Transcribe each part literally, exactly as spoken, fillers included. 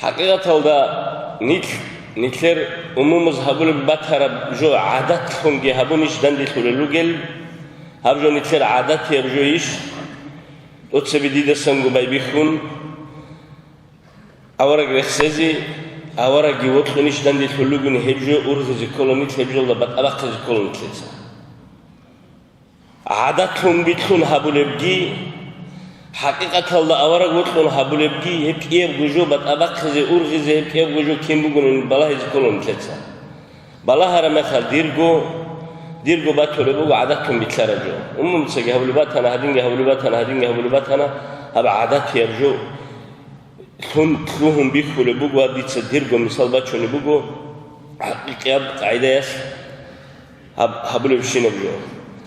ХӀакъикъаталда нилъ, нилъер умумуз гьабулеб батараб жо гӀадатлъунги гьабунищ данделъулел ругел, гьаб жо нилъер гӀадатияб жо иш, тӀоцебе дидасанго байбихьун, авараг рехсезе, аварагги вокьунищ данделъул ругони гьеб жо ургъизе ккола нилъ, гьеб жолда батӀа бахъизе ккола нилъеца. ГӀадатлъун битлъун гьабулебги, хӀакъикъаталда авараг вокьун гьабулебги, гьеб кӀиябго жо батӀа бахъизе, ургъизе, гьеб кӀиябго жо кин бугонин балагьизе ккола нилъеца. Балагьараб мехалъ дирго, дирго батулеб буго гӀадатлъун битлъараб жо. Умумуцаги гьабулеб батана, гьадинги гьабулеб батана, гьадинги гьабулеб батана, гьаб гӀадатияб жо. Лъун, лъугьун бихьулеб буго ва дица дирго мисал бачунеб буго хӀакъикъияб къагӀидаялъ гьаб-, гьабулебщинаб жо.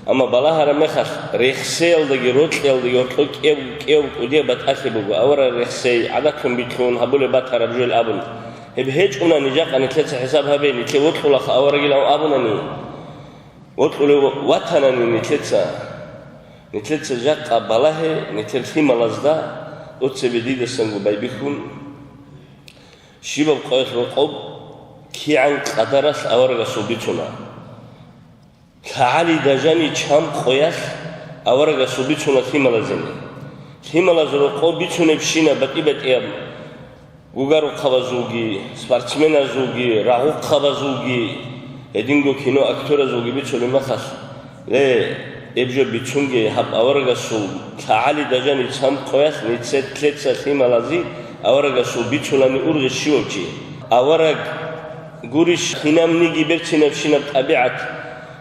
Амма балагьараб мехалъ, рехсеялдаги рокьиялдаги гьоркьоб кӀев-, кӀев кӀудияб батӀалъи буго, авараг рехсей, гӀадатлъун битлъун гьабулеб батараб жо абун. Гьеб гьечӀунани жакъа нилъеца хӀисаб гьабе, нилъе вокьулаха аварагилан абунани. Вокьулев ватанани нилъеца, нилъеца жакъа балагье, нилъер лъималазда тӀоцебе дидасанго байбихьун, щибаб къоялъ рокъоб кигӀан къадаралъ аварагасул бицуна. ЛъагӀали дажани чам къоялъ аварагасул бицуна лъималазени. Лъималаз рокъоб бицунебщинаб батӀи-батӀияб гугарухъабазулги, спортсменазулги, рагъухъабазулги, гьединго кино актеразулги бицулеб мехалъ, ле, гьеб жо бицунге гьаб аварагасул лъагӀали дажани цан къоялъ нилъеца лъималазе аварагасул бицунани ургъи щивав чи. Авараг гурищ кинабниги берцинабщинаб тӀабигӀат,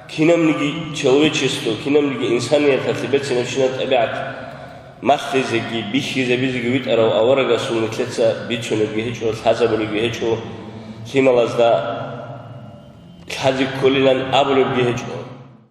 кинабниги человечество, кинабниги инсанияталъе берцинабщинаб тӀабигӀат малъизеги бихьизабизеги витӀарав аварагасул нилъеца бицунебги гьечӀо, лъазабулебги гьечӀо, лъималазда лъазе кколилан абулебги гьечӀо.